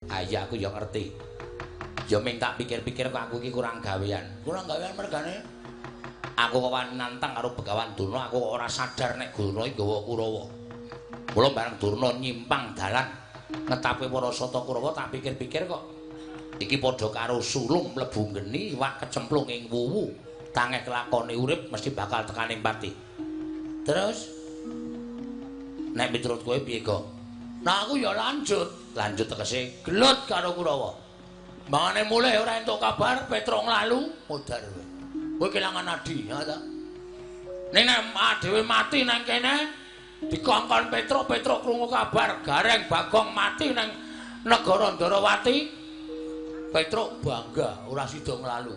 Ah iya aku ya ngerti. Ya ming tak pikir-pikir kok aku iki kurang gawean. Kurang gawean mergane? Aku kok wani nantang karo Begawan Durna, aku kok ora sadar nek Durna iki nggawa Kurawa. Mula bareng Durna nyimpang dalan ngetape para sata Kurawa tak pikir-pikir kok iki padha karo sulung mlebu geni, iwak kecemplung ing wuwu. Tangeh kelakone urip mesti bakal tekaning pati. Terus nek miturut kowe piye, Gong? Nah aku ya lanjut. Lanjut tegese gelut karo Kurawa. Mangane mulih ora entuk kabar Petruk nglalu modar kowe. Kowe kelangan adi, ya ta? Ning nek dhewe mati nang kene dikongkon Petruk, Petruk krungu kabar Gareng Bagong mati nang negara Ndarawati. Petruk bangga ora sida nglalu.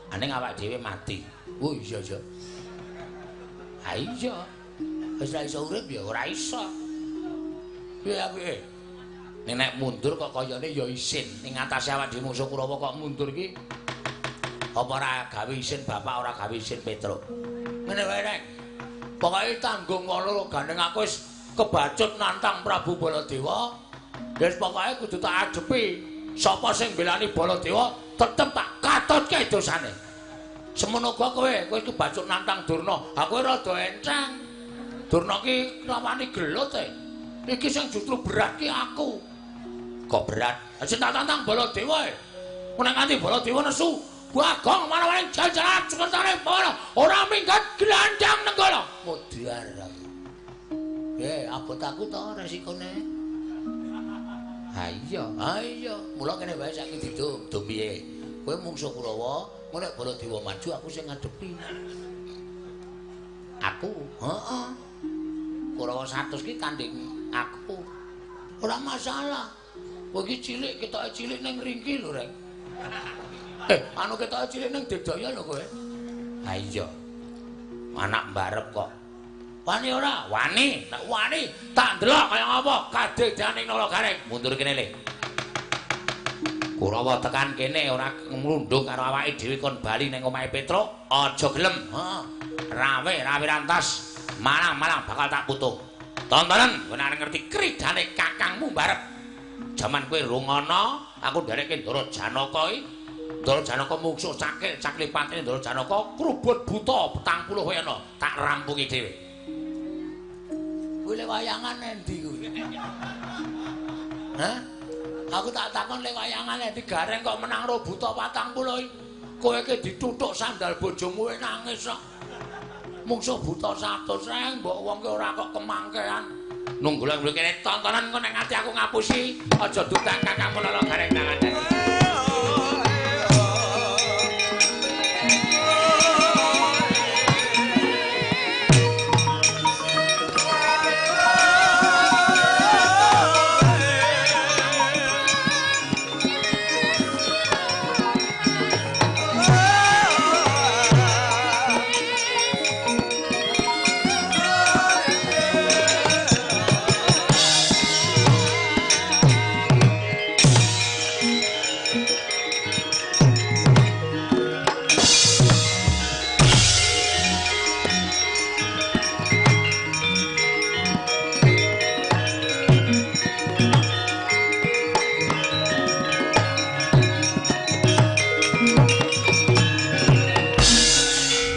Aning awak dhewe mati. Oh iya iya. Ha iya. Wis ora iso urip ya ora iso. Piye apike? Ning nek mundur kok kayane ya isin. Ning atase awak dhewe musuh Kurawa kok mundur iki apa ora gawe isin bapak, ora gawe isin Petruk. Ngene wae rek. Pokoke tanggung ngono gandeng aku wis kebacut nantang Prabu Baladewa. Wis pokoke kudu tak adepi. Sapa sing mbelani Baladewa tetep tak katutke dosane. Semono uga kowe, kowe kebacut nantang Durna. Aku rada enceng. Durna ki rawani gelut e. Iki sing justru berat ki aku. Kok berat? Sing tak tantang Baladewa e. Nek nganti Baladewa nesu, Bagong mana-mana jalan-jalan sukertane para ora minggat gelandang nenggala. Modar aku. Abot aku to resikone. Ha iya, ha iya. Mula kene wae saiki didum, dum piye? Kowe mungsuh Kurawa, engko nek Baladewa maju aku sing ngadepi. Aku? Heeh. Kurawa 100 ki tanding aku. Ora masalah. Kowe iki cilik, ketoke cilik ning ringki lho, Rek. Anu ketoke cilik ning Digdaya lho kowe. Ha iya. Anak mbarep kok. Wani ora? Wani. Nek wani tak ndelok kaya ngapa kadedane Nala Gareng. Mundur kene le. Kurawa tekan kene ora nglundung karo awake dhewe kon bali ning omahe Petruk, aja gelem. Heeh. Rawe, rawe rantas. Malang-malang bakal tak putung. Tontonen, kowe nek ngerti kridane kakangmu mbarep. Jaman kowe rungono, aku nderekke Ndara Janaka iki. Ndara Janaka mungsuh cakil, caklipatene Ndara Janaka krubut buta 40 wena, tak rampungi dhewe. Kuwi le wayangan endi kuwi? Hah? Aku tak takon le wayangan endi Gareng kok menang ro buta 40 iki. Kowe iki dituthuk sandal bojomu nangis kok. Mungsuh buta 100 reng mbok wong ki ora kok kemangkean. Nunggu lho kene tontonan engko nek nganti aku ngapusi, aja dutang kakangmu Nala Gareng tangan.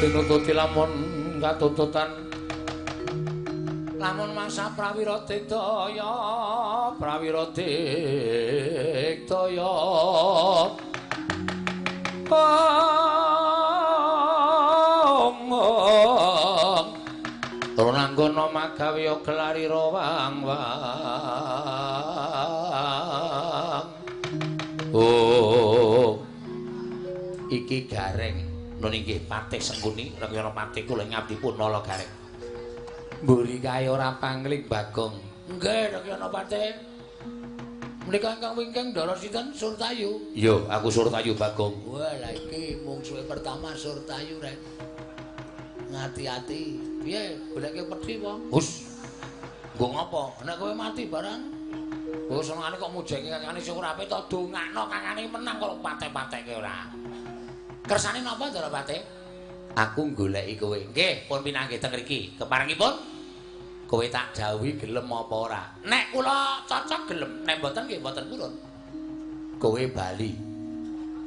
Tinututi lamun katututan lamun masa prawira digdaya prawira digdaya om Ronanggana magawe gelari rawang wang. Oh iki Gareng. Nun inggih Patih Sengkuni, Rengyana Patih kula ngabdi pun Nala Gareng. Mburi kae ora pangling Bagong. Nggih Rengyana Patih. Menika ingkang wingking Ndara sinten? Surtayu. Iya, aku Surtayu Bagong. Wah, lha iki mungsuhe pertama Surtayu rek. Ngati-ati. Piye goleke pedhi apa? Hus. Nggo ngapa? Nek kowe mati barang. Kowe senengane kok mujenge kakane sing ora apik to dongakno kakane menang kok pate-pateke ora. Kersane napa Ndara Patih? Aku goleki kowe. Nggih, pun pinanggih teng mriki. Keparengipun kowe tak dawuhi gelem apa ora? Nek kula cocok gelem, nek mboten nggih mboten purun. Kowe bali.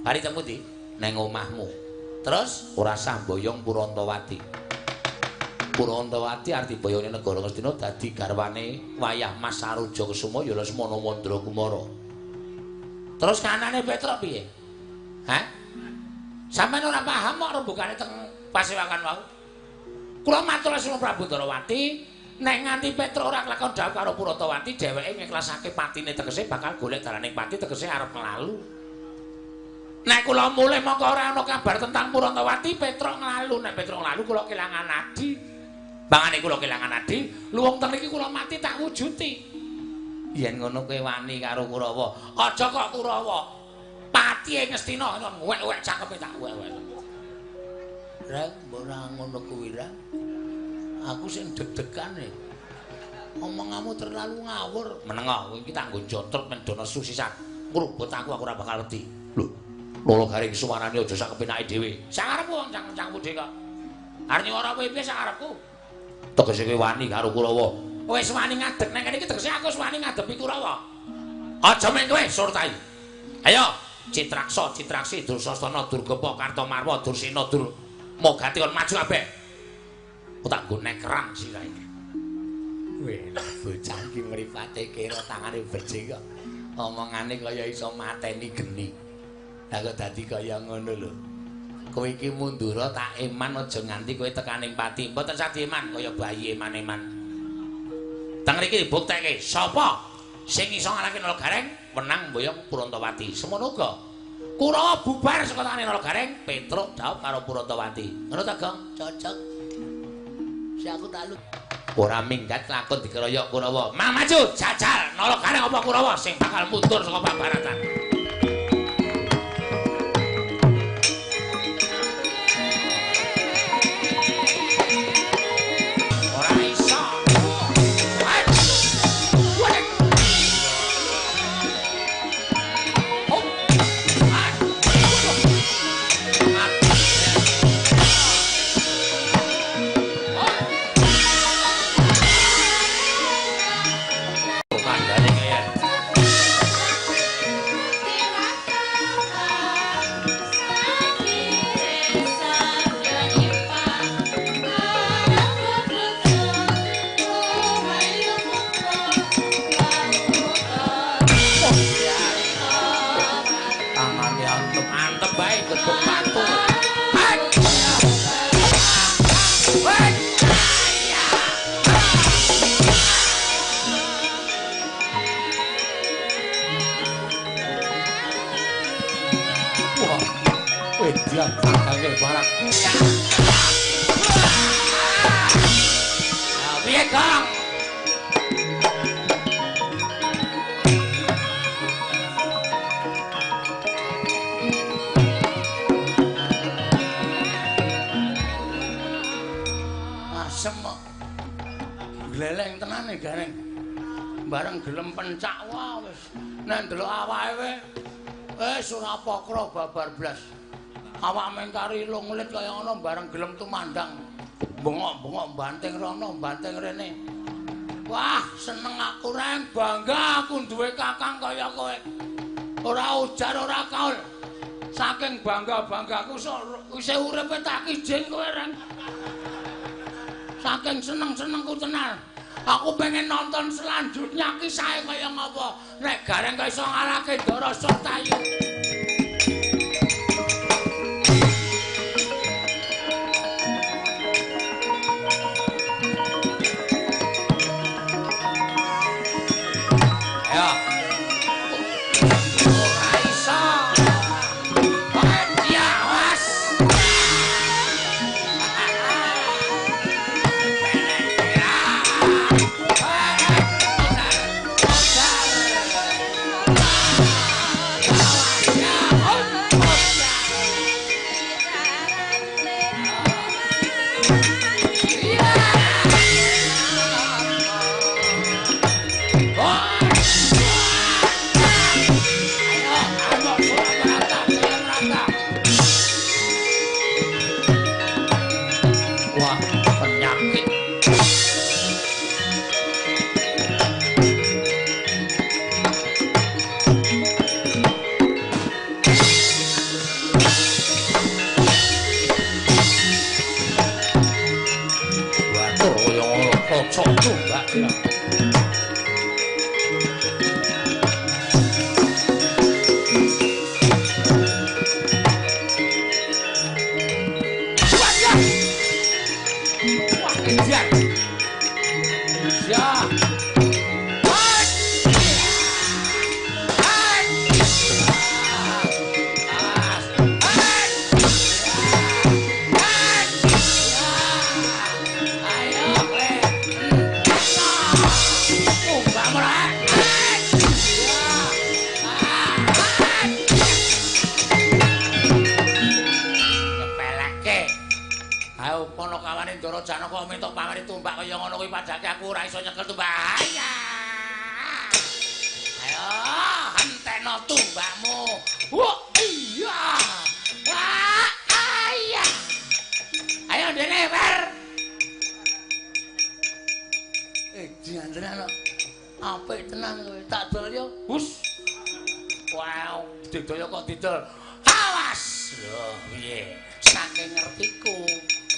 Bali teng pundi? Neng omahmu. Terus ora sah mboyong Purantawati. Purantawati arti boyone negara Ngastina dadi garwane wayah Mas Saruja Kesuma ya Lesmana Mandra Kumara. Terus kanane Petruk piye? Hah? Sampeyan ora paham kok rembugane teng pasewakan wau. Kula matur Lesmana Prabu Ndarawati, nek nganti Petruk ora kelakon dhawuh karo Purantawati, dheweke ngiklasake patine tegese bakal golek dalaning pati tegese arep nglalu. Nek kula mulih mongko ora ana kabar tentang Purantawati, Petruk nglalu. Nek Petruk nglalu kula kelangan adi. Bangane kula kelangan adi, luwung teng mriki kula mati tak wujuti. Yen ngono kowe wani karo Kurawa. Aja kok Kurawa. Pati Ngastina wek-wek cangkeme tak wek-wek. Reng ora ngono kuwi ra. Aku sing deg-degan e. Omonganmu terlalu ngawur. Menengah kowe iki tak nggo jontrot men do nesu sisan. Ngrubut aku ora bakal wedi. Lho, lolo garing suarane aja sak kepenake dhewe. Sak karepku wong cangkem-cangkemmu dhewe kok. Arep nyuwara kowe piye sak karepku? Tegese kowe wani karo Kurawa. Wis wani ngadeg nang kene iki tegese aku wis wani ngadepi Kurawa. Aja mung kowe surtai. Ayo, Citraksa, Citraksi, Dursasana, Durgapa, Kartamarwa, Dursena, Dur Mogati kon maju kabeh. Aku tak nggo nekerang sirahe. Weh, bocah iki mripate kira tangane becik kok. Omongane kaya iso mateni geni. Lah kok dadi kaya ngono lho. Kowe iki mundura tak eman aja nganti kowe tekaning pati. Mboten sadi eman kaya bayi eman-eman. Teng mriki dibuktekke sapa sing iso ngalahke Nala Gareng menang mboyong Purantawati. Semono uga Kurawa bubar saka tangane Nala Gareng, Petruk dhawuh karo Purantawati. Ngono ta, Gong? Cocok. Si aku tak lu. Ora minggat lakon dikeroyok Kurawa. Mang maju jajal Nala Gareng apa Kurawa sing bakal mundur saka pabaratan. Gleleng tenan e Gareng. Bareng gelem pencak wah wis nek ndelok awake wis ora pokro babar blas. Awak mengkari lunglit kaya ngono bareng gelem tumandang. Bengok-bengok banting rono, banting rene. Wah, seneng aku Reng, bangga aku duwe kakang kaya kowe. Ora ujar ora kaul. Saking bangga-banggaku isih uripe tak kijing kowe Reng. Saking seneng-senengku tenan. Aku pengen nonton selanjutnya kisahe kaya ngapa. Nek Gareng kok iso ngalahke Ndara Surtayu. Ayo. Ora iso. Awas. Janaka minta pamari tumbak kaya ngono kuwi padake aku ora iso nyekel tumbak. Ayo, hentekno tumbakmu. Wah, iya. Wah, iya. Ayo dene, Wer. Diandene apik tenan kowe. Tak dol yo. Hus. Wow, didaya kok didol. Awas. Lho, piye? Saking ngertiku.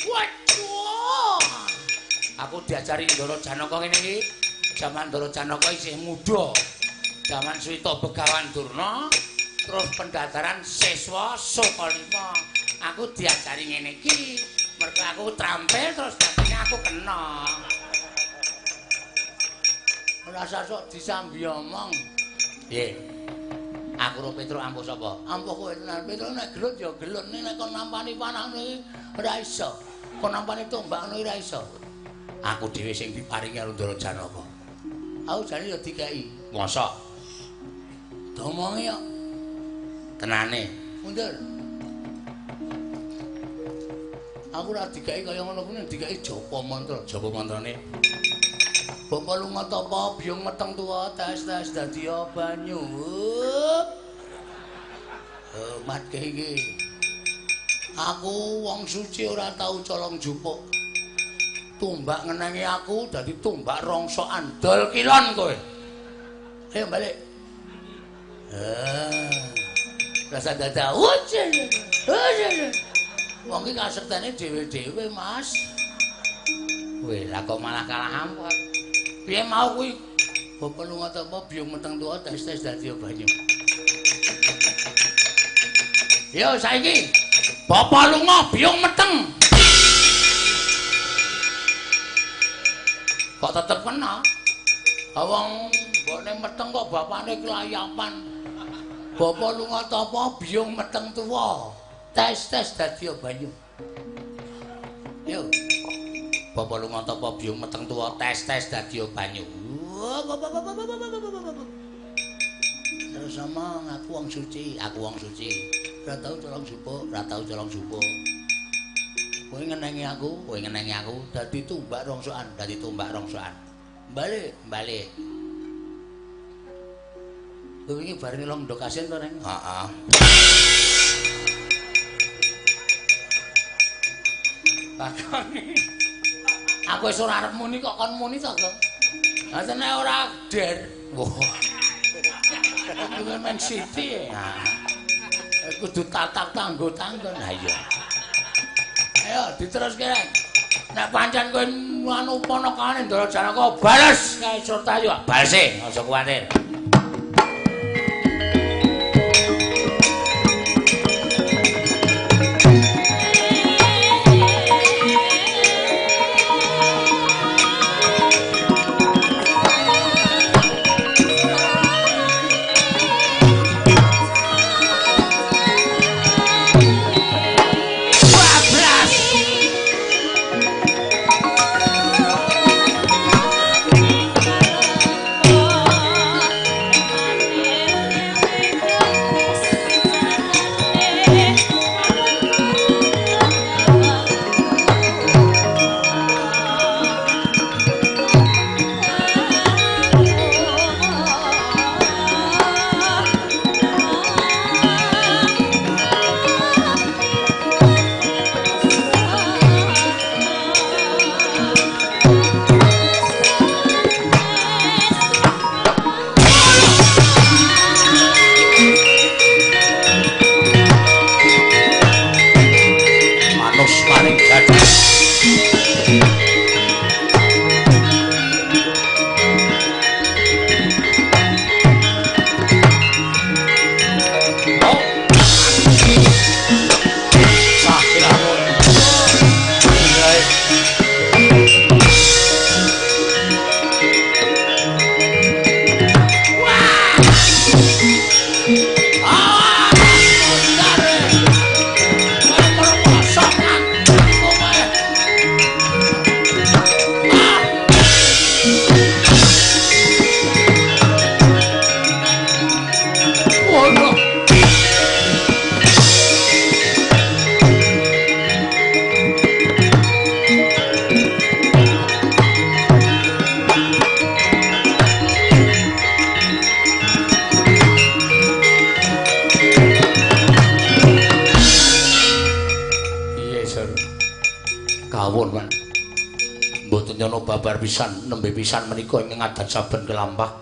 Waduh. Aku diajari Ndara Janaka ngene iki. Jaman Ndara Janaka isih muda. Jaman Suwita Begawan Durna, terus pendadaran siswa Sukalima. Aku diajari ngene iki. Mergo aku trampil terus dadine aku kena. Ora sasok disambi omong. Piye? Aku ro Petruk ampuh sapa? Ampuh kowe tenan. Petruk nek gelut ya gelut, nek kon nampani panah ngono iki ora iso. Kon nampani tombak ngono iki ora iso. Aku dhewe sing diparingi karo Ndara Janaka. Aku jane ya dikeki. Mosok? Domongi kok. Tenane. Mundur. Aku ora dikeki kaya ngono kuwi, dikeki japa mantra. Japa mantrane? Bapa lunga tapa biyung meteng tuwa tes-tes dadi banyu. Matke iki. Aku wong suci ora tau colong jupuk. Tumbak ngenengi aku dadi tumbak rongsokan dol kilon kowe. Ayo balik. Rasa dada. Wong iki kasektene dhewe-dhewe, Mas. Weh, lah kok malah kalah ampun. Piye mau kuwi? Bapa lunga tapa biyung meteng tuwa tes-tes dadi banyu. Yo saiki. Bapa lunga biyung meteng. Kok tetep kena? Wong mbokne meteng kok bapane kelayapan. Bapa lunga tapa biyung meteng tuwa tes-tes dadi banyu. Yo. Bapa lunga tapa biyung meteng tuwa tes-tes dadi banyu. Terus sama aku wong suci, aku wong suci. Ora tau colong jupuk, ora tau colong jupuk. Kowe ngenengi aku, kowe ngenengi aku dadi tumbak rongsokan, dadi tumbak rongsokan. Balik, balik. Kowe wingi bareng nyolong ndok asin to, Neng? Heeh. Bagong. Aku wis ora arep muni kok kon muni to, Gong. Lah tenan ora der. Wah. Kuwi men siti. Nah. Kudu tatak tanggo-tanggon. Ha iya. Ayo diteruske, Reng. Nek pancen kowe anu ponakane Ndara Janaka bales kae Surtayu. Balese, aja kuwatir. Duryudana babar pisan nembe pisan menika ingkang adat saben kelampah.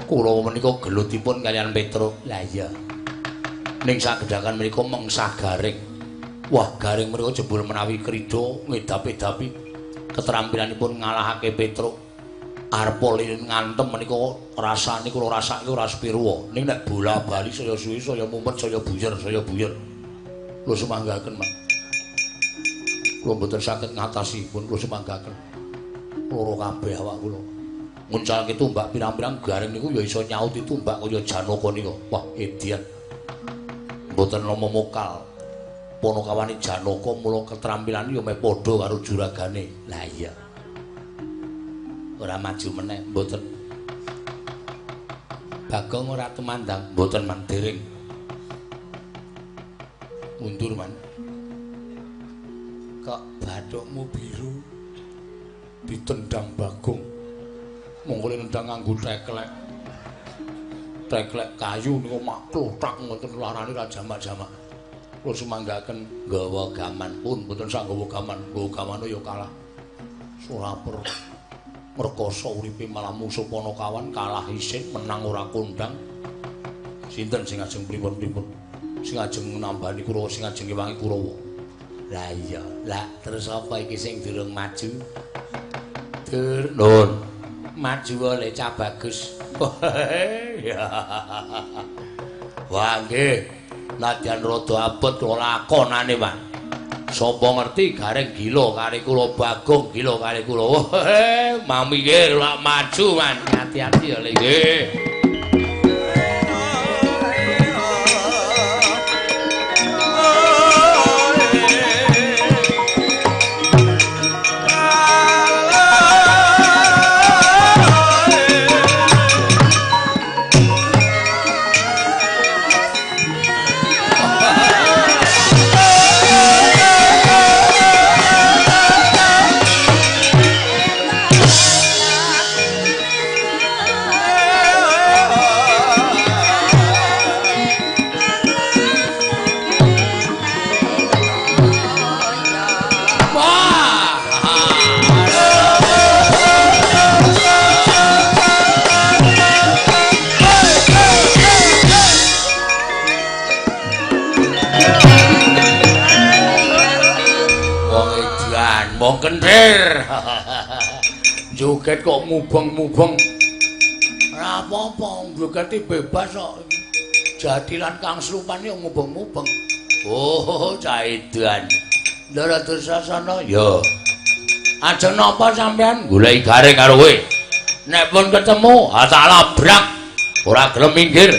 Kurawa menika gelutipun kaliyan Petruk. Lah iya. Ning sagedhakan menika mengsah Gareng. Wah, Gareng menika jebul menawi krida ngedap-edapi ketrampilanipun ngalahake Petruk. Arpa lilin ngantem menika rasane kula rasake ora sepirwa. Ning nek bola-bali saya suwi saya mumet saya buyer saya buyer. Kula sumanggaken, Mas. Kula mboten saged ngatasi pun kula sumanggaken. Loro kabeh awak kula. Nguncalke tumbak pirang-pirang Gareng niku ya iso nyauti tumbak kaya Janaka nika. Wah, edian. Mboten nama mokal. Panakawane Janaka mula ketrampilane ya meh padha karo juragane. Lah iya. Ora maju meneh, mboten. Bagong ora tumandang, mboten man dereng. Mundur man. Kok bathukmu biru ditendang Bagong. Monggo nendang nganggo teklek. Teklek kayu niku mak klothak ngoten larane ra jamak-jamak. Kula sumanggaken nggawa gaman pun mboten sak nggawa gaman, nggawa gamane ya kalah. Suraper merkosa uripe malah musuh Panakawan kalah isin menang ora kondang. Sinten sing ajeng pripun-pripun? Sing ajeng nambani Kurawa, sing ajeng ngewangi Kurawa. Lah iya, lah terus apa iki sing durung maju? Dur, nun. Maju oleh cah bagus. Wah nggih, nadyan rada abot kula lakonane, Pak. Sapa ngerti Gareng gila kali kula, Bagong gila kali kula. Mami nggih lak maju, Man. Hati-hati ya, Le. Nggih. Kentir. Joget kok mubeng-mubeng. Ora apa-apa, jogete bebas kok. Jatilan kang slupan yo mubeng-mubeng. Oh, caidan. Ndara Dursasana ya. Ajeng napa sampean goleki Gareng karo kowe? Nek pun ketemu, ha tak labrak. Ora gelem minggir.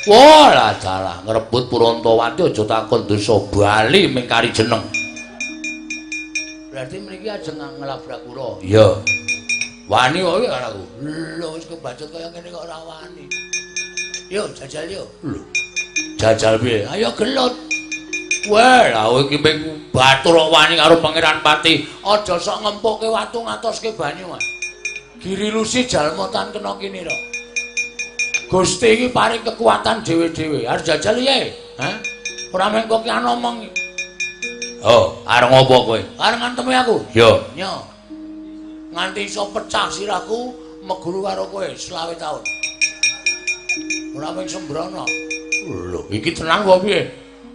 Wah, lah dalah ngrebut Purontowati aja takon dosa bali ming kari jeneng. Berarti mriki ajeng nglabrak kula. Iya. Wani kok iki karo aku. Lho wis kebacut kaya ngene kok ora wani. Yo jajal yo. Lho. Jajal piye? Ayo gelut. Wah, lha kowe iki ming batur kok wani karo Pangeran Pati. Aja sok ngempukke watu ngatoske banyu, Mas. Giri Lusi jalma tan kena kinira. Gusti iki paring kekuatan dhewe-dhewe. Arep jajal piye? Hah? Ora mung kok ki omong. Oh, arep ngopo kowe? Arep ngantemi aku? Yo. Nyo. Nganti iso pecah sirahku meguru karo kowe 25 taun. Ora mung sembrono. Lho, iki tenan kok piye?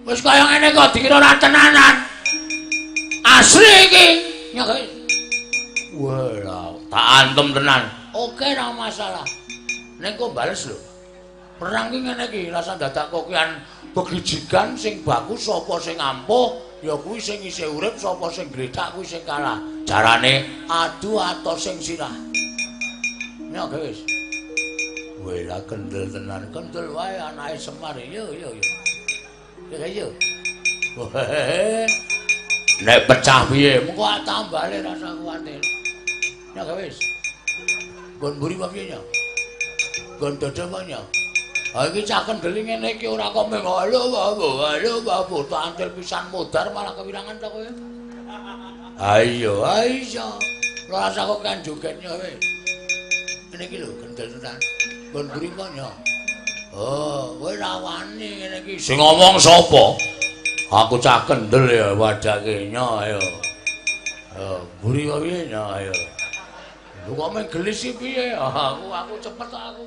Wis kaya ngene kok dikira ora tenanan. Asli iki. Nyo kowe. Wah, tak antem tenan. Oke, ora masalah. Ning kok bales lho. Perang ki ngene iki, rasa dadak kokian begijigan sing bagus sapa sing ampuh. Ya kuwi sing isih urip, sapa sing gledak kuwi sing kalah. Carane adu atos sing sirah. Nek wis. Weh lah kendel tenan, kendel wae anake Semar. Yo yo yo. Ya yo. Nek pecah piye? Mengko tambale rasa kuwatir. Nek wis. Nggon mburi apa piye nya? Nggon dada apa nya? Ha iki cah kendel ngene iki ora kok mung halo halo halo tak antil pisan modar malah kewirangan ta kowe. Ayo ayo. Rasa kok kan jogetnya kowe. Ngene iki lho kendel tenan. Nggon mburi kok nya. Oh, kowe ra wani ngene iki. Sing ngomong sapa? Aku cah kendel ya wadake nya ayo. Oh, mburi kok piye nya ayo. Kok meng gelis iki piye? Aku cepet aku.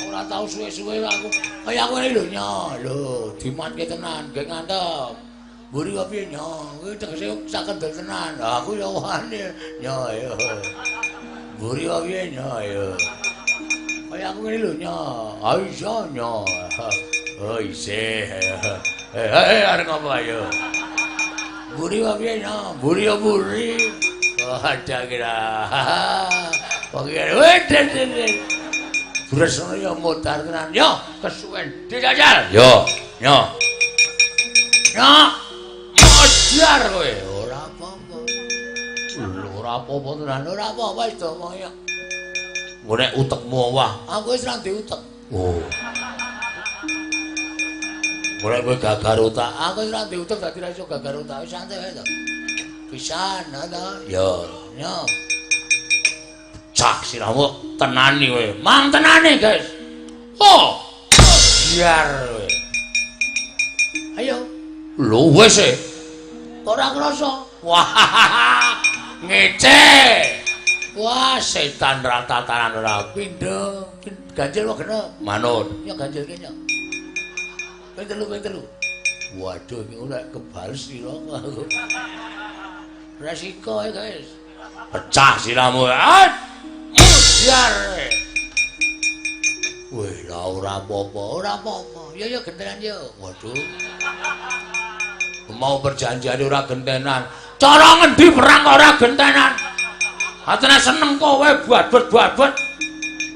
Ora tau suwe-suwe aku. Kaya aku ngene lho nyo. Lho, dimatke tenan, gek ngantep. Mburi kok piye nyo? Kuwi tegese sak kendel tenan. Aku ya wani nyo ayo. Mburi kok piye nyo ayo. Kaya aku ngene lho nyo. Ha iya nyo. Oh isih. Eh arep ngopo ayo. Mburi kok piye nyo? Mburi ya mburi. Oh ada kira. Kok kira weh. Bres ngono ya modar tenan. Yo kesuwen dijajal. Yo nyo. Nyo. Modar kowe. Ora apa-apa. Lho ora apa-apa tenan. Ora apa-apa wis omong ya. Nek utekmu wah, aku wis ra ndek utek. Oh. Nek kowe gagar otak, aku wis ra ndek utek dadi ra iso gagar otak. Wis santai wae to. Pisan to. Yo, nyo. Cak sirahmu tenani kowe. Mang tenani, guys. Oh. Biar kowe. Ayo. Lho wis e. Ora krasa. Wah. Ngece. Wah, setan ratatanan ora pindho. Ganjil wae genep. Manut. Ya ganjil ki yo. Ping telu, ping telu. Waduh, iki ora kebales sira aku. Resiko ya, guys. Pecah sirahmu. Biar. Wih, lah ora apa-apa, ora apa-apa. Ya ya gentenan yo. Waduh. Mau perjanjian ora gentenan. Cara ngendi perang kok ora gentenan? Atene seneng kowe babet-babet.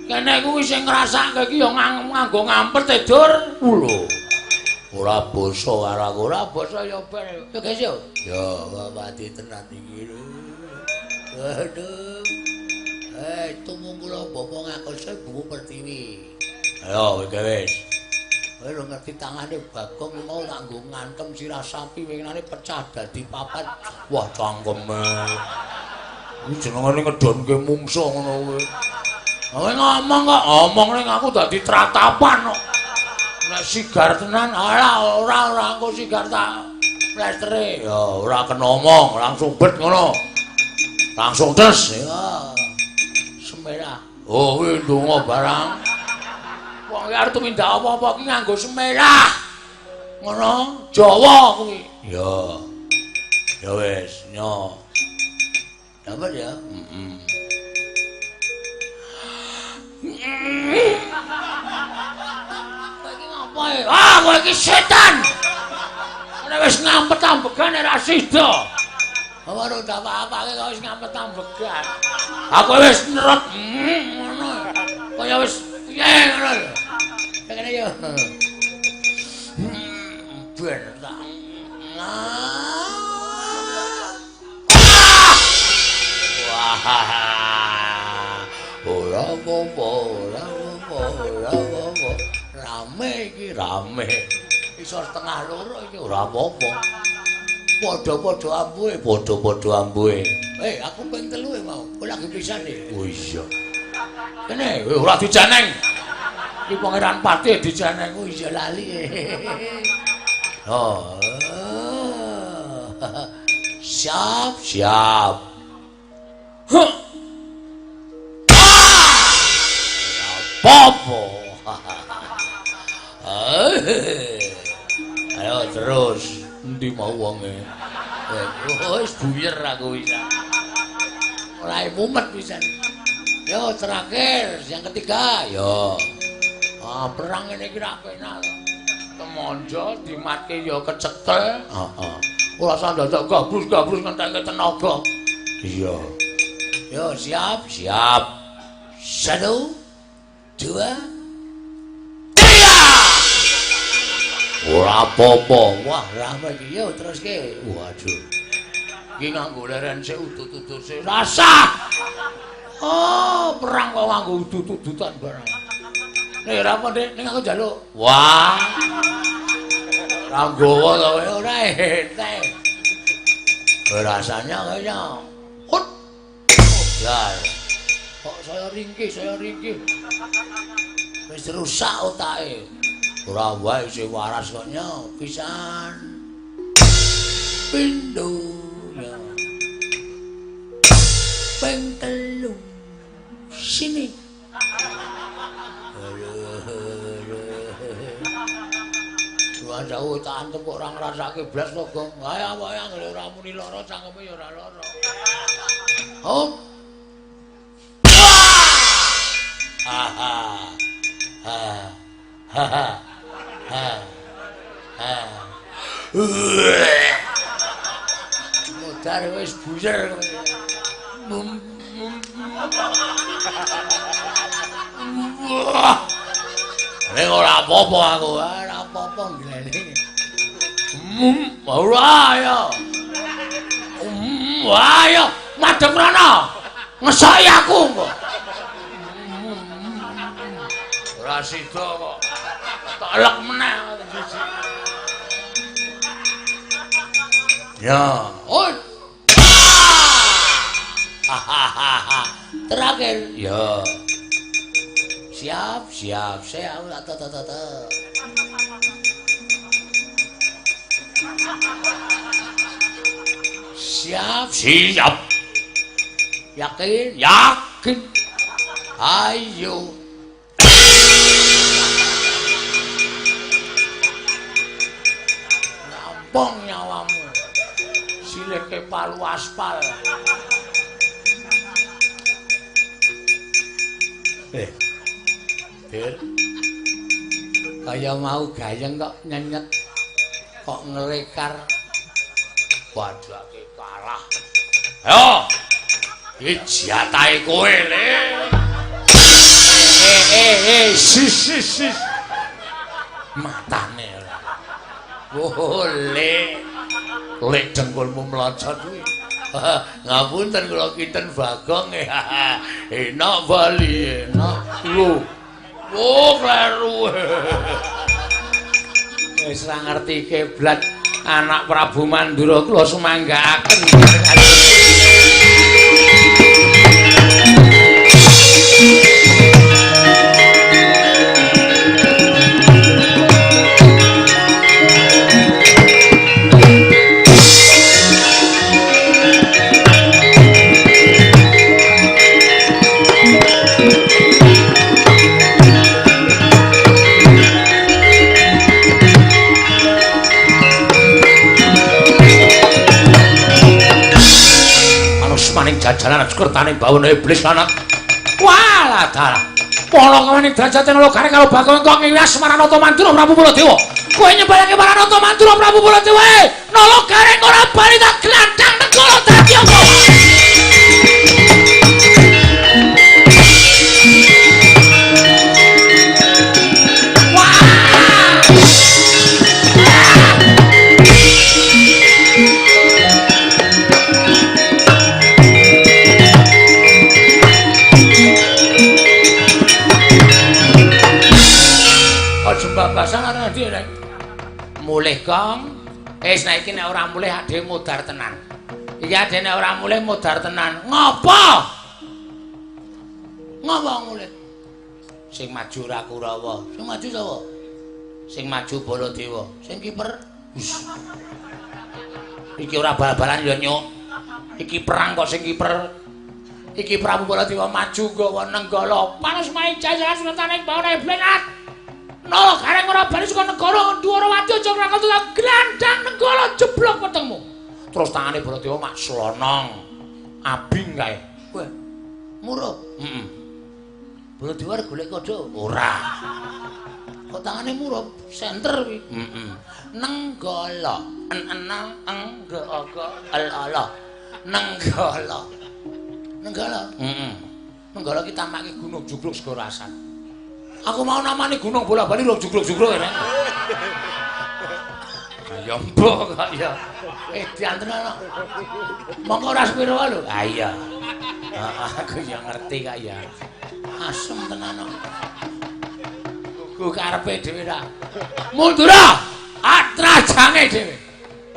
Kene kuwi sing ngrasake iki ya nganggo ngampet e, Dur. Lho. Ora basa karo aku, ora basa ya ben. Ya guys yo. Ya mati tenan iki lho. Aduh. Tumung kula bapak ngakose Buku Pertiwi. Ayo wis. Kowe lho ngerti tangane Bagong mau tak nggo ngantem sirah sapi winginane pecah dadi papat. Wah cangkeme. Iki jenengane ngedonke mungsuh ngono kuwi. Kowe ngomong kok, ngomong ning aku dadi tratapan kok. Nek sigar tenan, ala ora engko sigar tak plestere. Ya ora kena omong, langsung bet ngono. Langsung des. Ya. Semerah. Oh, kuwi ndonga barang. Wong iki arep tumindak apa-apa ki nganggo semerah. Ngono, Jawa kuwi. Ya. Ya wis, nyo. Dapat ya? Heeh. Kowe iki ngapa? Ah, kowe iki setan. Nek wis ngampet ambegan ora sida. Ora ora apa-apa kok wis ngampet ambegan. Aku wis neret ngono. Kaya wis piye ngono lho. Kene yo. Ben tak. Wah. Ora apa-apa, ora apa-apa, ora apa-apa. Rame iki, rame. Iso 1:30 iki ora apa-apa. Padha-padha ambuhe, padha-padha ambuhe. Aku ping 3 mau. Kowe lagi pisan iki. Oh iya. Kene ora dijeneng. Iki Pangeran Patih dijeneng. Oh iya lali. Oh. Siap, siap. Huh. Apa-apa. Ayo terus. Endi mau wonge? Wis buyer aku wis. Ora mumet pisan. Yo terakhir yang ketiga yo. Ah perang ngene iki ra penak. Temonjo dimatke yo kecekel. Heeh. Ora usah dadak gabrus-gabrus ngentekke tenaga. Iya. Yo siap, siap. 1, 2, 3. Ora apa-apa. Wah, rame iki. Yo teruske. Waduh. Iki nganggo leren sik udut-udut sik. Rasah. Oh, perang kok nganggo udut-udutan barang. Nek ora apa, Dik, ning aku njaluk. Wah. Ora nggawa to kowe ora entek. Rasanya kaya hut. Lah. Kok saya ringkih, saya ringkih. Wis rusak otake. Ora wae sing waras kok nyo pisan. Pindho ya. Ping 3. Sini. Wah, jauh tak antem kok ora ngrasake blas to, Gong. Ayo awake anggere ora muni lara cangkeme ya ora lara. Hop. Ha ha. Ha. Ha ha. Ha. Ha. Modar wis buyer. Nek ora apa-apa aku, ora apa-apa nglene. Ora ya. Ayo, madhep rono. Ngesoki aku kok. Ora sida kok. Tak elek meneh siji. Ya, oi. Terakhir. Ya. Siap, siap. Saya ta ta ta ta. Siap, siap. Yakin, yakin. Ayo. Ngampung nyawamu. Sileke palu aspal. Bir. Kaya mau gayeng kok nyenyet, kok ngelekar. Padake kalah. Ayo. Iki jatahe kowe, Le. Sis sis sis. Matane ora. Oh, Le. Lek dengkulmu mlocot kuwi. Ngapunten kula kinten Bagong. Enak bali, enak. Lho. Oh, kleru. Wis ora ngerti kiblat anak Prabu Mandura kula sumanggaaken. Jajaran sekertane bawana iblis anak. Walah dalah. Pala kawaning derajate nala gareng karo Bagong kok ngiwas Maranata Mandura Prabu Baladewa. Kowe nyembalake Maranata Mandura Prabu Baladewa. Nala gareng ora bali tak glandang negara dadi apa? Mulih Gong. Wis nek iki nek ora mulih adhe modar tenan. Iki adhe nek ora mulih modar tenan. Ngopo? Ngopo mulih? Sing maju ora Kurawa. Sing maju sapa? Sing maju Baladewa. Sing kiper. Iki ora bal-balan ya nyuk. Iki perang kok sing kiper. Iki Prabu Baladewa maju nggawa Nenggala. Panas mae jajaran sultane bawana iblis. Nala gareng ora bali saka negara Dwarawati aja ngrakon glandang Nenggala jeblok wetengmu. Terus tangane Baladewa mak slonong. Abing kae. Wah. Murup. Heeh. Baladewa arep golek kodho? Ora. Kok tangane murup? Senter kuwi. Heeh. Nenggala. En-ena eng g o g l a l. Nenggala. Nenggala. Heeh. Nenggala ki tamake gunung jugruk segara asan. Aku mau namani gunung bola-bali rong jugruk-jugruk ya. Ya mbok kok ya. Dianten ana. Monggo ora sepiro lho. Ha iya. Aku ya ngerti kok ya. Asem tenan kok. Gugu karepe dhewe ra. Mundura. Atrajange dhewe.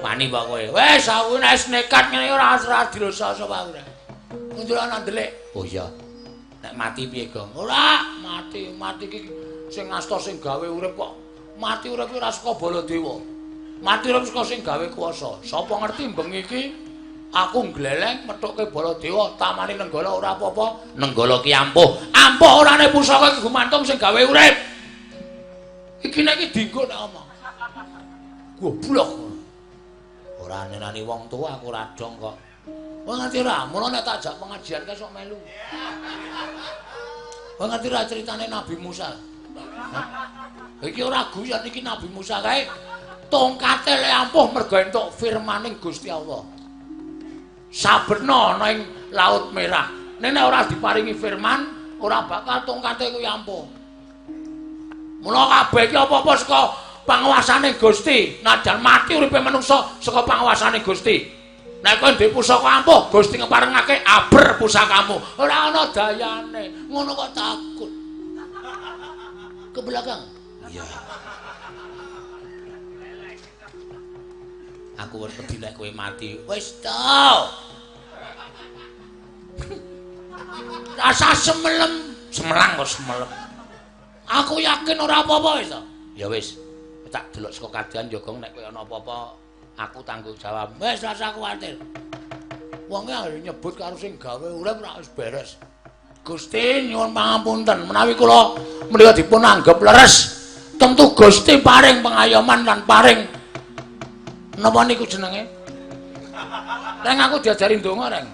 Wani kok kowe. Wis aku nek nekat ngene ora ora dirosa sapa aku. Mundura ana ndelik. Oh iya. Nek mati piye, Gong? Ora, mati, mati iki sing ngasta sing gawe urip kok. Mati urip ora saka Baladewa. Mati urip saka sing gawe kuwasa. Sapa ngerti bengi iki Aku ngleleng methuke Baladewa tamani Nenggala ora apa-apa. Nenggala ki ampuh. Ampuh orane pusaka iki gumantung sing gawe urip. Iki nek iki dinggo nek omong. Goblok. Ora nenani wong tuwa aku ora dong kok. Wong ngerti ora? Mula nek tak jak pengajian kae sok melu. Wong ngerti ora critane Nabi Musa? Iki ora guyon iki Nabi Musa kae tongkate le ampuh mergo entuk firmaning Gusti Allah. Sabrna ana ing Laut Merah. Nek ora diparingi firman, ora bakal tongkate kuwi ampuh. Mula kabeh iki apa-apa saka panguwasane Gusti. Najan mati uripe manungsa saka panguwasane Gusti. Nek kowe duwe pusaka ampuh, Gusti ngeparengake aber pusakamu. Ora ana dayane. Ngono kok takut. Ke belakang. Iya. Aku wis wedi nek kowe mati. Wis to. Rasa semelem, semelang kok semelem. Aku yakin ora apa-apa wis to. Ya wis, tak delok saka kadean ya Gong nek kowe ana apa-apa aku tanggung jawab. Wis rasa kuwatir. Wonge arep nyebut karo sing gawe urip ora wis beres. Gusti nyuwun pangapunten menawi kula menika dipun anggep leres. Tentu Gusti paring pengayoman lan paring napa niku jenenge? Reng aku diajari ndonga, Reng.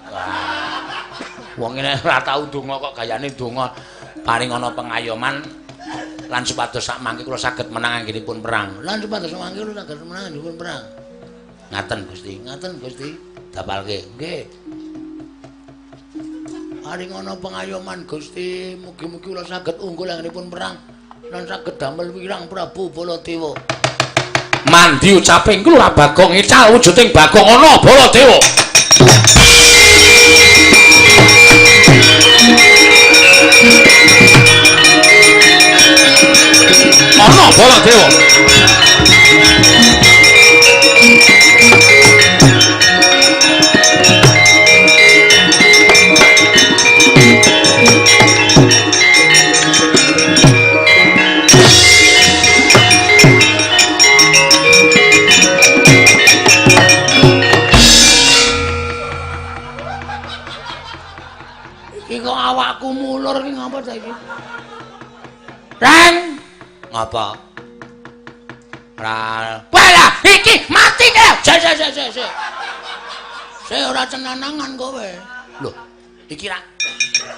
Wong ngene ora tau ndonga kok gayane ndonga. Paring ana pengayoman lan supados sak mangke kula saged menang anggenipun perang. Lan supados mangke kula saged menang anggenipun perang. Ngaten Gusti, ngaten Gusti. Dapalke. Nggih. Paring ana pengayoman Gusti, mugi-mugi kula saged unggul anggenipun perang lan saged damel wirang Prabu Baladewa. Mandi ucaping kula Bagong ical wujuding Bagong ana Baladewa. Ana Baladewa. Iki kok awakku mulur iki ngapa ta iki? Reng, ngapa? Ra. Walah, iki mati kowe. Sik sik sik sik. Sik ora cenanangan kowe. Lho, iki ra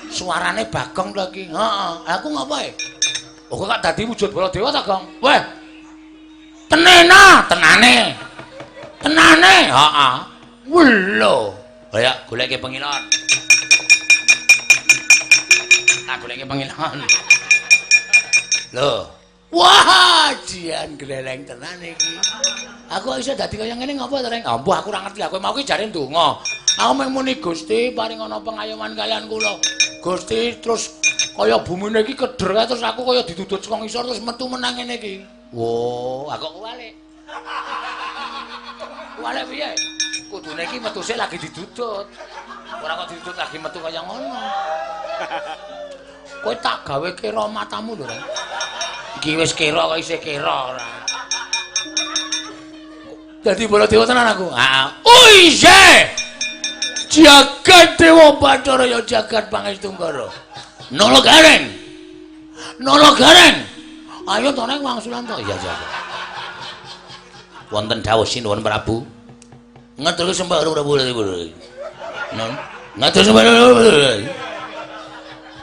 suarane Bagong to iki. Heeh, aku ngapa e? Oh, kok dadi wujud Baladewa ta, Gong? Weh. Tenena, tenane. Tenane, heeh. Welo. Ayo goleke pengilon. Tak goleke pengilon. Lho. Wah, jian gleleng tenan iki. Aku iso dadi kaya ngene ngapa to, Reng? Ambuh aku ora ngerti. Aku mau ki jare ndonga. Aku mung muni Gusti paring ana pengayoman kalian kula. Gusti terus kaya bumine iki keder kae terus aku kaya didudut saka ngisor terus metu menang ngene iki. Wo, aku kuwalik. Kuwalik piye? Kudune iki metu sik lagi didudut. Ora kok didudut lagi metu kaya ngono. Kowe tak gawe kira matamu lho, Reng. Iki wis kira kok isih kira ora. Dadi Baladewa tenan aku. Heeh. Oh iya. Jagat Dewa Bathara ya jagat Pangestu Nggara. Nala Gareng. Nala Gareng. Ayo to Reng wangsulan to. Iya, iya. Wonten dawuh sinuwun Prabu. Ngatur sembah Prabu. Non. Ngatur sembah.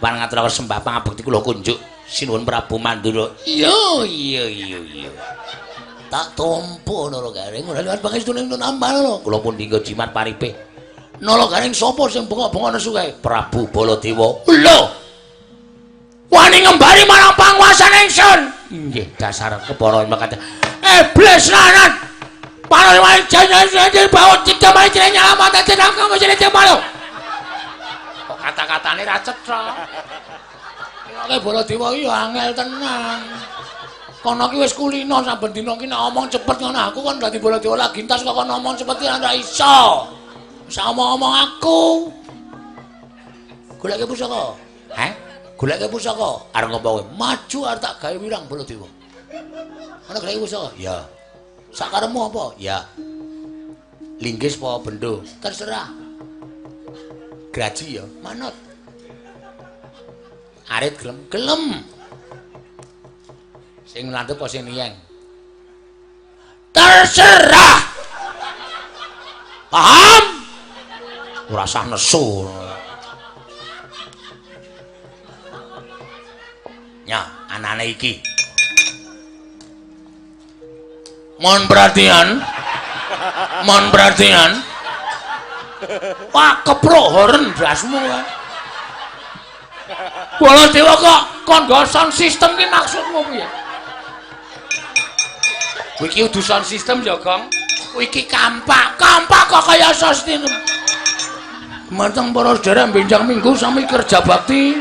Pangatur sembah pangabekti kula kunjuk sinuwun Prabu Mandura. Iya, iya, iya, iya. Tak tompo Nala Gareng ora liwat pangestune nambah lho. Kula pun dinggo jimat paripe. Nala Gareng sapa sing bengok-bengok nesu kae? Prabu Baladewa. Lho. Wani ngembari marang panguwasan ingsun. Nggih, dasar kepara mekaten. Iblis lanat. Para wali jane bawa cipta mari jenenge nyalamat jeneng kamu jenenge malu. Kok kata-katane ra cetha. Nek Baladewa iki ya angel tenan. Kono ki wis kulino saben dina ki nek omong cepet ngono aku kon dadi Baladewa lagi entas kok kon omong cepet ki ora iso. Wis omong-omong aku. Goleke pusaka. Heh? Goleke pusaka. Arep ngopo kowe? Maju arep tak gawe wirang Baladewa. Ana goleke pusaka? Ya. Sakarepmu apa? Ya. Linggis apa bendo? Terserah. Graji ya, manut. Arit gelem, gelem. Sing landhep apa sing niyeng? Terserah. Paham? Ora usah nesu. Ya, anane iki. Mohon perhatian. Mohon perhatian. Wah, keprok horen blasmu kae. Baladewa kok kon nggo sound system ki maksudmu piye? Iki udu sound system ya, Gong. Iki kampak, kampak kok kaya sound system. Gumantung para sedherek benjang minggu sami kerja bakti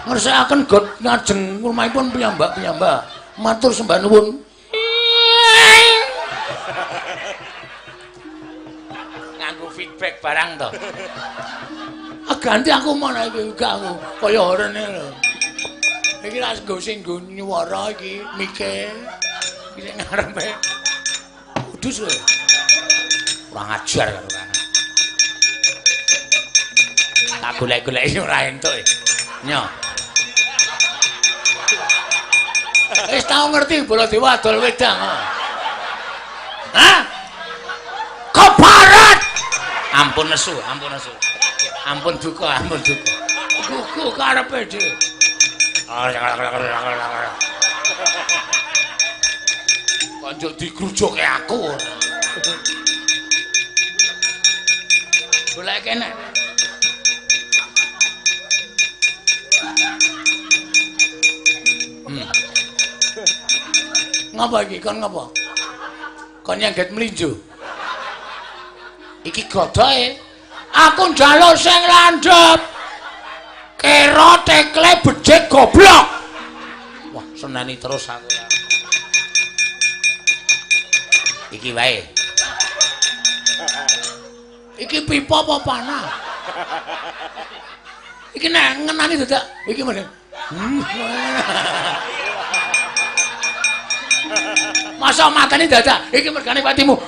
ngersakaken got ngajeng rumahipun piyambak-piyambak. Matur sembah nuwun. Nganggo feedback barang to. Ah ganti aku mana iki gak aku kaya horene lho. Iki ra nggo sing nggo nyuwara iki mike. Iki sing ngarepe. Kudus lho. Kurang ajar karo kan. Tak golek-goleki ora entuk. Nyo. Wis tau ngerti Baladewa adol wedang. Hah? Kebarat. Ampun nesu, ampun nesu. Ampun duka, ampun duka. Gugu karepe dhewe. Kok njuk digrujuke aku ora. Golek kene. Ngapa iki? Kon ngapa? Kon nyangget mlinjo. Iki godoke. Aku njaluk sing landhep. Kera tekle becik goblok. Wah, seneni terus aku. Iki wae. Iki pipa apa panah? Iki nek ngenani dadak iki meneh. Masa matane dadak iki mergane patimu.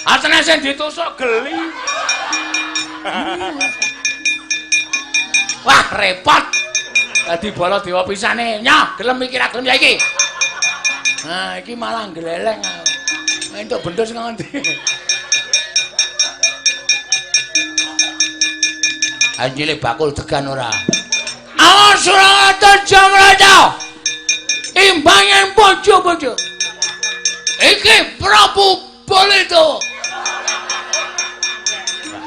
Atene sing ditusuk geli. Wah, repot. Dadi Baladewa pisane. Nyoh, gelem iki ra gelem ya iki. Nah, iki malah gleleng. Entuk bendo sing ngendi. Anjile bakul degan ora. Awas Surata Jamrata. Imbangan bojo-bojo. Iki Prabu Baladewa.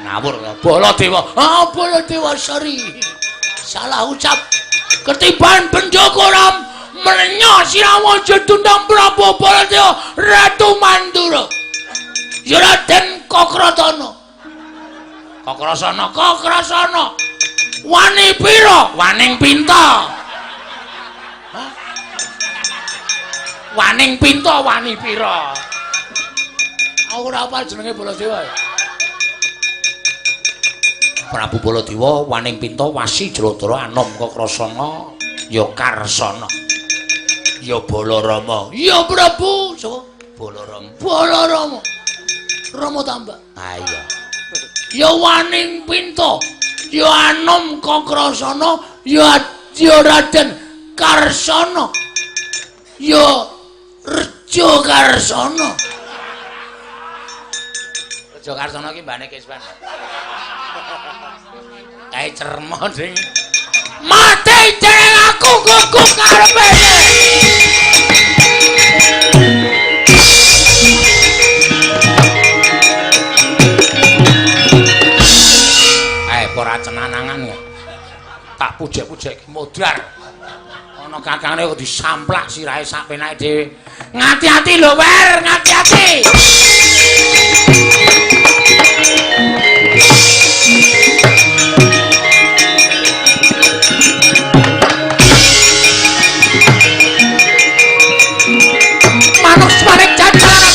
Ngawur Baladewa. Ah, Baladewa sorry. Salah ucap. Ketiban Benjokoram merenyo sirawa jedundang Prabu Baladewa Ratu Mandura. Ya Raden Kokratana. Kokrasana, Kokrasana. Wani pira? Waning pinta. Hah? Waning pinta wani pira? Aku ora hafal jenenge Baladewa. Prabu Baladewa waning pinta wasi Jladara anom Kokrasana ya Karsana. Ya Balarama. Ya Prabu, sapa? Balarama. Balarama. Rama tambah. Ha iya. Ya waning pinta, ya anom Kokrasana, ya Raden Karsana. Ya Rejo Karsana. Rejo Karsana iki mbane Kiswan. Kae cermo sing mati jeneng aku gugu karepe. Ora cenanangan ya. Tak pujek-pujek modar. Ana kakangne kok disamplak sirahe sak penake dhewe. Ngati-ati lho, Wer, ngati-ati. Manuk semarik cacaran.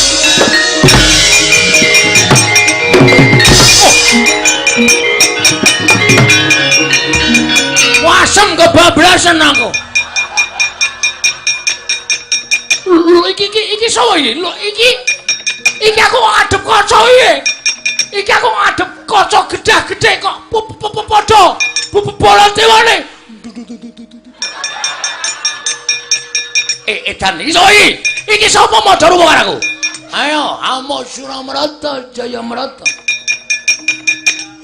Wasem kebablasan aku. Lho iki iki iki sapa iki? Lho iki Iki aku kok ngadep kaca piye? Iki aku ngadep kaca gedhah-gedhe kok padha Baladewane. Edan iki sapa iki? Iki sapa madha rupa karo aku? Ayo, amuk Suramarta Jayamrata.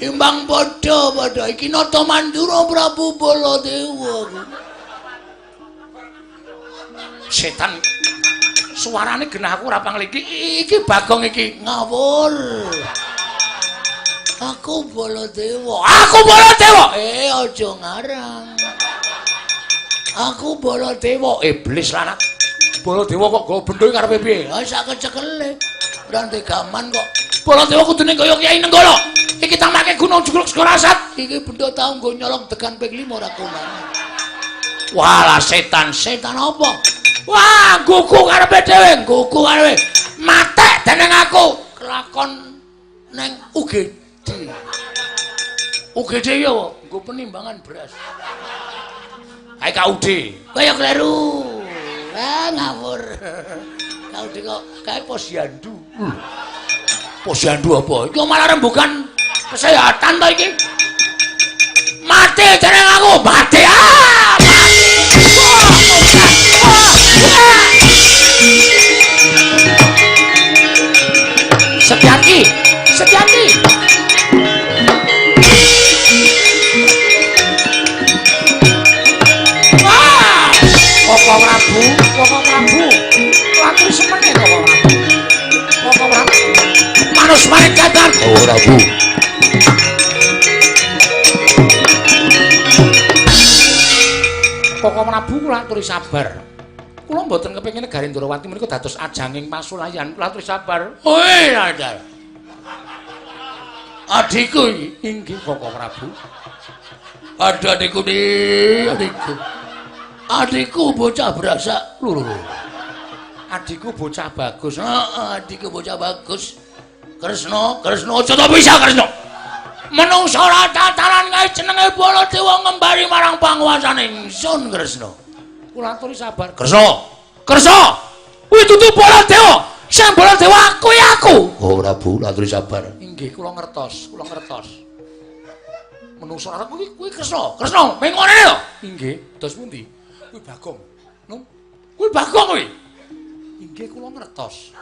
Imbang padha-padha iki Nata Mandura Prabu Baladewa. Setan suarane genah aku ora pangliki. Iki Bagong iki ngawur. Aku Baladewa. Aku Baladewa. Aja ngarang. Aku Baladewa. Iblis lanang. Baladewa kok nggawa bendho karepe piye? Ha sak kecekele. Ora gaman kok. Baladewa kudune kaya Kyai Nenggala. Iki tamake gunung jugruk segara asat. Iki bendho tau nggo nyolong degan ping 5 ora konangan. Walah setan, setan apa? Wah, gugu karepe dhewe, gugu karepe. Matek dening aku kelakon neng UGD. UGD ya apa? Nggo penimbangan beras. Kae KUD. Kaya kleru. Ah ngawur. KUD kok kae posyandu. Posyandu apa? Iki malah rembugan kesehatan to iki. Mati jeneng aku, mati. Ah, mati. Wah, Setyaki, Setyaki. Wah, Koko Prabu, Koko Prabu. Laku semene Koko Prabu. Koko Prabu. Manus maring kadar. Oh, Prabu. Koko Prabu kula aturi sabar. Kula mboten kepengin negari Ndrawati menika dados ajanging pasulayan. Kula aturi sabar. Oi, Radar. Adikku iki inggih Koko Prabu. Ada adikku di adikku. Adikku bocah berasak. Lho. Adikku bocah bagus. Heeh, adikku bocah bagus. Kresna, Kresna aja to bisa Kresna. Menungsa ora tataran kae jenenge Baladewa ngembari marang panguwasane ingsun Kresna. Kula aturi sabar. Kresna. Kresna. Kuwi dudu Baladewa. Sing Baladewa aku ya aku. Oh Prabu, aturi sabar. Inggih, kula ngertos, kula ngertos. Menungsa ora kuwi kuwi Kresna. Kresna, ming ngene lho. Inggih, dos pundi? Kuwi Bagong. Nung. Kuwi Bagong kuwi. Inggih, kula ngertos.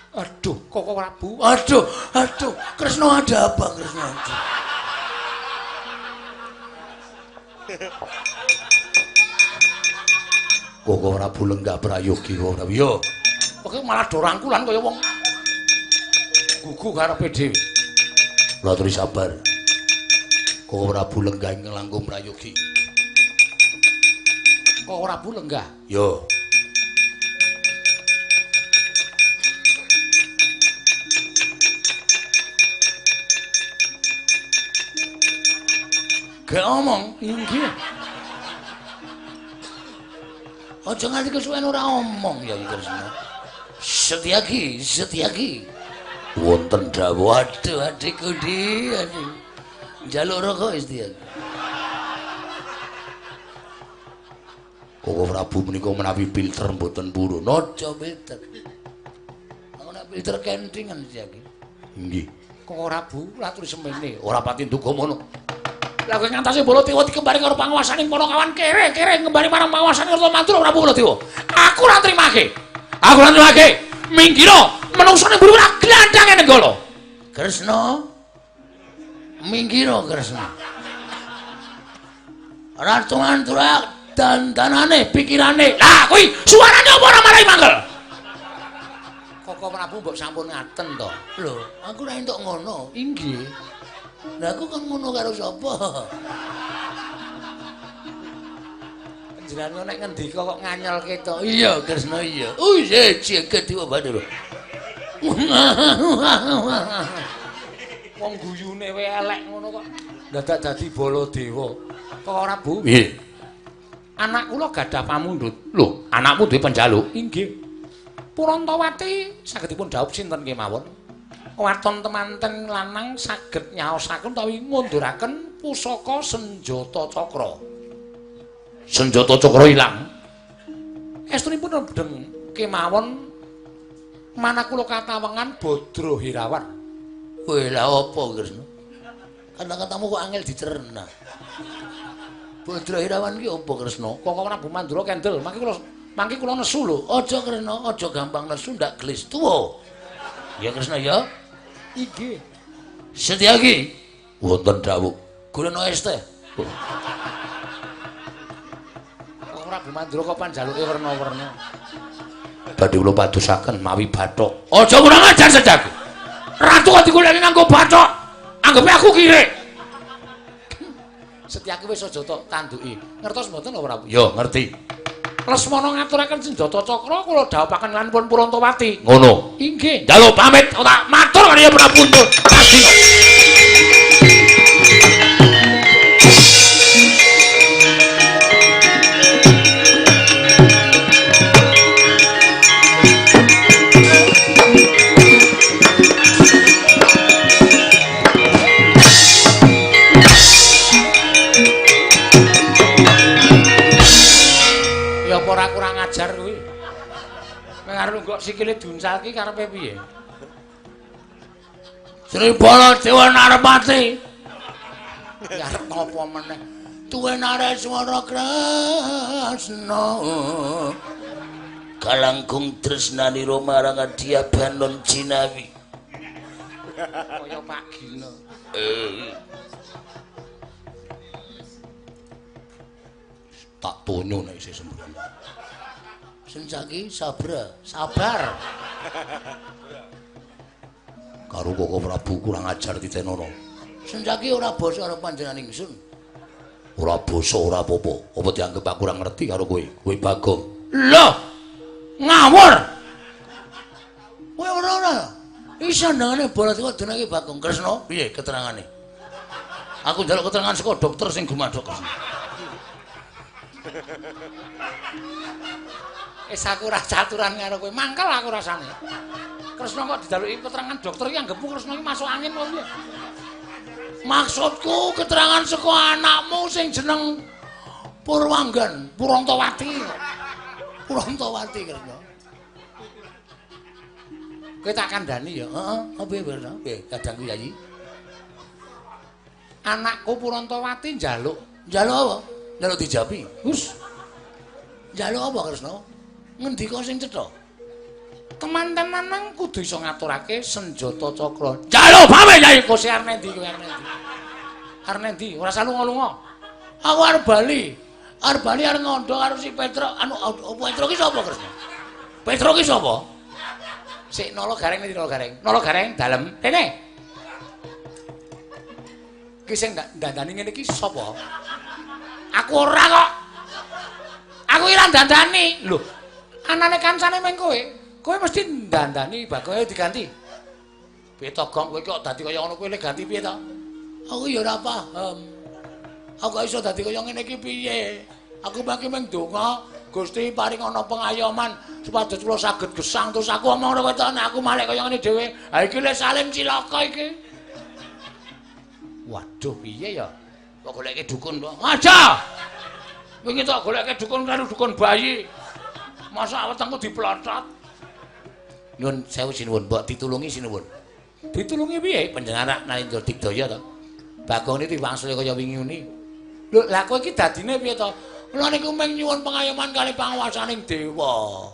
Aduh, Koko Prabu. Aduh, aduh, Kresna ada apa Kresna? Aduh. Koko Prabu lenggah prayogi Koko Prabu. Yo. Pokoke malah do rangkulan kaya wong gugu karepe dhewe. Kula aturi sabar. Koko Prabu lenggah ingkang langkung prayogi. Koko Prabu lenggah. Yo. Gak omong inggih. Aja nganti kesuwen ora omong ya Kresna. Setyaki, Setyaki. Wonten dawuh. Aduh adikku di, aduh. Njaluk rokok Setyaki. Koko Prabu menika menawi filter mboten purun. Aja filter. Aku nek filter kentingan Setyaki. Nggih. Koko Prabu laturi semene, ora pati nduga mono. Lah kowe ngantasi Baladewa dikembari karo panguwasaning para kawan kere-kere ngembari marang panguwasaning Ratu Mandura Prabu Baladewa. Aku ora trimake. Aku ora trimake. Minggiro menungsane mburi ora glandhange Nenggala. Kresna. Minggiro Kresna. Ratu Mandura dandanane pikirane. Lah kuwi suarane apa ora marai mangkel? Koko Prabu mbok sampun ngaten to. Lho, aku ora entuk ngono. Inggih. Lah aku kan ngono karo sapa? Panjenengan nek ngendika kok nganyelke to. Iya, Kresna iya. Oh iya, jagat dewa Bathara. Wong guyune wae elek ngono kok dadak dadi Baladewa. Kok ora Bu? Nggih. Anak kula gadah pamundhut. Lho, anakmu duwe panjaluk? Inggih. Purantawati saged dipun dhaup sinten kemawon? Waton temanten lanang saged nyaosaken utawi ngunduraken pusaka senjata cakra. Senjata cakra ilang. Estunipun rendheng kemawon Manah kula katawengan Badra Hirawan. Kowe lha apa Kresna? Kata-katamu kok angel dicerna. Badra Hirawan ki apa Kresna? Koko Prabu Mandura kendel, mangke kula nesu lho. Aja Kresna, aja gampang nesu ndak gelis tuwa. Ya Kresna ya. Inggih. Setyaki wonten dawuh. Golekno es teh. Koko Prabu Mandura kok panjaluke werna-werna. Badhe kula padosaken mawi bathok. Aja kurang ajar Setyaki. Ratu kok digoleki nganggo bathok. Anggepe aku kirik. Setyaki wis aja tok tanduki. Ngertos mboten lho Prabu? Ya, ngerti. Lesmana ngaturaken senjata cakra kula dhawuhaken lan pun Purantawati. Ngono. Inggih. Njaluk pamit ora matur karo Prabu Tadi. Ora kurang ajar kuwi. Nek arep kok sikile diuncalki karepe piye? Sri Baladewa Narpati. Ya arep ngopo meneh? Tuwe Nareswara Kresna. Kalangkung tresnanira marang Adya Banon Jinawi. Kaya Pak Gino. Tak tonyo nek isih sembrono. Senjaki sabra, sabar. Karo Koko Prabu kurang ajar titenono. Senjaki ora basa karo panjenengan ingsun. Ora basa ora apa-apa. Apa dianggep aku ora ngerti karo kowe? Kowe Bagong. Lho. Ngawur. Kowe ora ora. Iki sandangane Baladewa jenenge Bagong Kresna. Piye keterangane? Aku njaluk keterangan saka dokter sing gumadhok Kresna. Wis aku ora caturan karo kowe, mangkel aku rasane. Kresna kok dijaluki keterangan dokter iki anggepmu Kresna iki masuk angin apa piye? Maksudku keterangan saka anakmu sing jeneng Purwanggan, Purantawati. Purantawati Kresna. Kowe tak kandhani ya? Heeh, apa piye Kresna? Piye kadangku Yayi? Anakku Purantawati njaluk. Njaluk apa? Njaluk dijapi. Hus. Njaluk apa Kresna? Ngendika sing cetha. Teman-temanan kudu iso ngaturake senjata cakra. Njaluk pamit Yai. Kose arep endi kowe arep endi? Arep endi? Ora usah lunga-lunga. Aku arep bali. Arep bali arep ngondo karo si Petro. Anu Petro ki sapa Kresna? Petro ki sapa? Sik nala gareng endi nala gareng? Nala gareng dalem. Rene. Ki sing dandani ngene iki sapa? Aku ora kok. Aku ora dandani. Lho, anane kancane meng kowe. Kowe mesti dandani bagoe diganti. Piye to, Gong? Kowe kok dadi kaya ngono kowe le ganti piye to? Aku ya ora paham. Aku kok iso dadi kaya ngene iki piye? Aku mangke meng donga, Gusti paring ana pengayoman supados kula saged gesang terus aku omong ngono to nek aku malih kaya ngene dhewe. Ha iki le Salim cilaka iki. Waduh, piye ya? Kok goleke dukun to? Aja. Wingi tok goleke dukun karo dukun bayi. Masa wetengku diplotot. Nyun sewu sinuwun, mbok ditulungi sinuwun. Ditulungi piye? Panjenengan Narendra Digdaya to. Bagong niki wangsule kaya wingi uni. Lho, lah kowe iki dadine piye to? Kula niku mung nyuwun pengayoman kali panguwasaning dewa.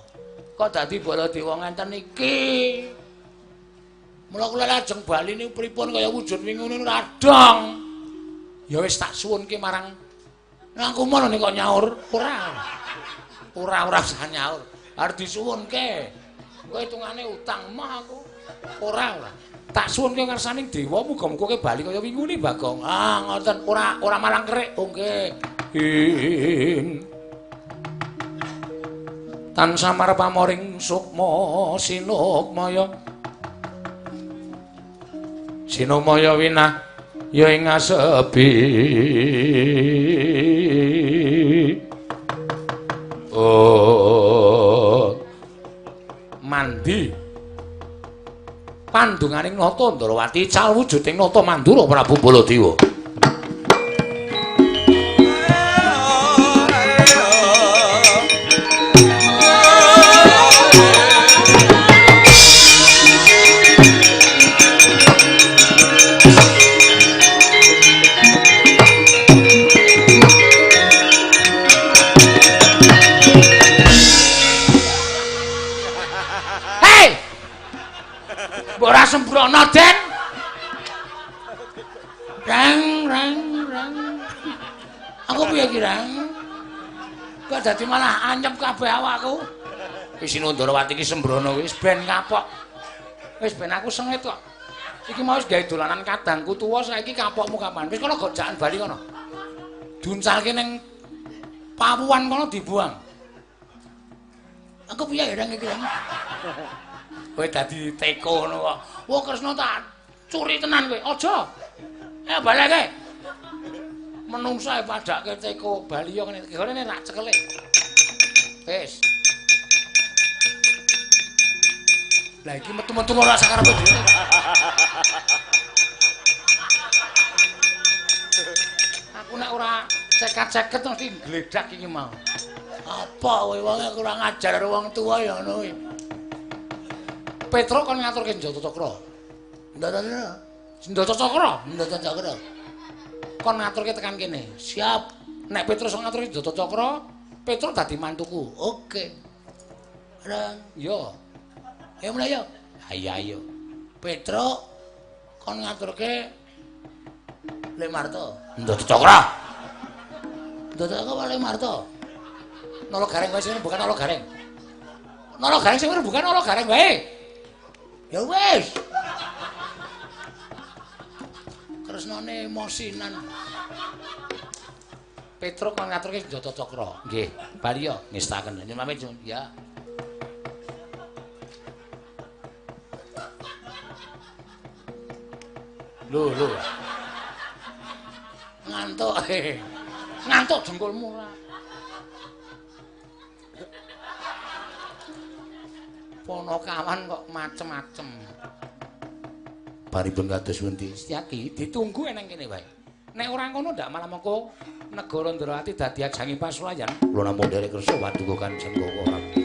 Kok dadi Baladewa ngenten iki? Mula kula lajeng bali niku pripun kaya wujud wingi uni ora dong. Ya wis tak suwunke marang Nangku mono nek kok nyaur. Ora. Ora ora usah nyaur. Arep disuwunke. Kowe hitungane utang mah aku. Ora ora. Tak suwunke ngersaning dewa muga-muga kowe bali kaya wingi uni Bagong. Ah ngoten ora ora malang kerik. Oh nggih. Tansah marep pamoring sukma sinukmaya. Sinukmaya winah ya ing asepi. Oh. Mandi. Pandunganing Nata Ndrawati cal wujuding Nata Mandura Prabu Baladewa. Dadi malah anyep kabeh awakku. Wis Ndrawati iki sembrono wis ben kapok. Wis ben aku sengit kok. Iki mau wis gawe dolanan kadangku tuwa saiki kapokmu kapan? Wis kono gojakan bali kono. Duncalke ning pawuan kono dibuang. Aku piye ya iki? Kowe dadi teko ngono kok. Wah Kresna tak curi tenan kowe. Aja. Ayo baleke. Menungsa padake teko bali yo ngene. Kene rak cekele. Wis. Lah iki metu-metu ora sakarepe dhewe. Aku nek ora cekat-ceket mesti gledak iki mau. Apa kowe wong kurang ajar karo wong tuwa ya ngono kuwi. Petruk kon ngaturke Njata Cakra. Njata Cakra, Njata Cakra. Kon ngaturke tekan kene. Siap. Nek Petruk iso ngaturke Njata Cakra, Petruk dadi mantuku. Oke. Reng, yo. Ayo mulai yo. Ayo ayo. Petruk kon ngaturke Lek Marto. Njata Cakra. Njata Cakra Lek Marto. Nolo gareng wae sing bukan nolo gareng. Nolo gareng sing bukan nolo gareng wae. Ya wis. Kresnane emosinan. Petruk kon ngaturke Njata Cakra. Nggih, bali yo ngestaken. Nyuwun pamit ya. Lho lho. Ngantuk. Ngantuk dengkulmu ora. Ponokawan kok macem-macem. Paripun kados pundi? Setyaki ditunggu eneng kene wae. Nek ora ngono ndak malah mengko negara Ndrawati dadi ajange pasulayan. Kula namung nderek kersa paduka Kanjeng Koko.